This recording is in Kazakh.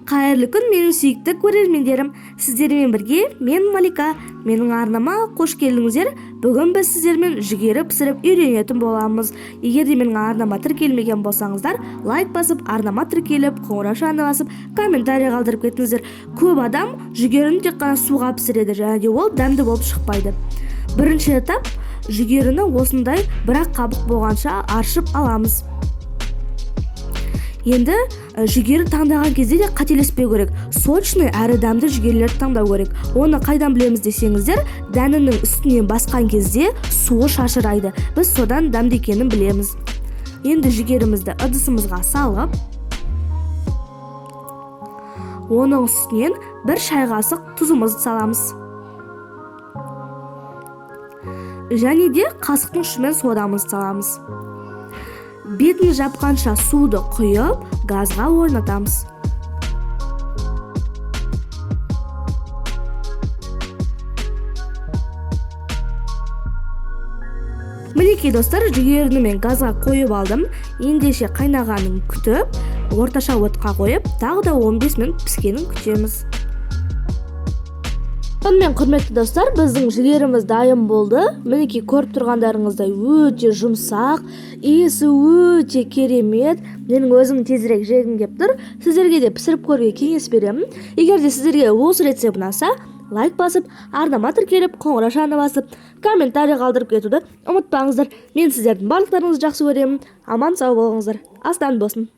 Қайырлы күн, менің сүйікті көрермендерім. Сіздермен бірге мен Малика. Менің арнама қош келдіңіздер. Бүгін біз сіздермен жүгері пісіріп үйренетін боламыз. Егер де менің арнама тіркелмеген болсаңыздар, лайк басып, арнама тіркеліп, қоңыраушаны басып, комментарий қалдырып кетіңіздер. Көп адам жүгеріні тек қана суға пісіреді, және де ол дәмді болып шықпайды. Бірінші этап, жүгеріні осындай бір-ақ қабық болғанша аршып аламыз. Енді жүгері таңдаған кезде де қателеспеу керек. Сочный әрі дәмді жүгерілерді таңдау керек. Оны қайдан білеміз десеңіздер, дәнінің үстінен басқан кезде суы шашырайды. Біз содан дәмді екенін білеміз. Енді жүгерімізді ыдысымызға салып, оның үстінен бір шай қасық тұзымызды саламыз. Және де қасықтың ұшымен содамызды саламыз. Бетін жапқанша суды құйып, газға орнатамыз. Мінекей достар, жүгеріні мен газға қойып алдым. Ендеше қайнағанын күтіп, орташа отқа қойып, тағы да 15 минут піскенін күтеміз. Сонымен, құрметті достар, біздің жүгеріміз дайын болды. Мінекей, көріп тұрғандарыңыздай өте жұмсақ, иісі өте керемет. Менің өзім тезірек жегім кеп тұр. Сіздерге де пісіріп көруге кеңес беремін. Егер де сіздерге осы рецепт ұнаса, лайк басып, арнама тіркеліп, қоңыраушаны басып, комментарий қалдырып кетуді ұмытпаңыздар. Мен сіздердің барлықтарыңызды жақсы көремін. Аман сау болыңыздар. Астан болсын.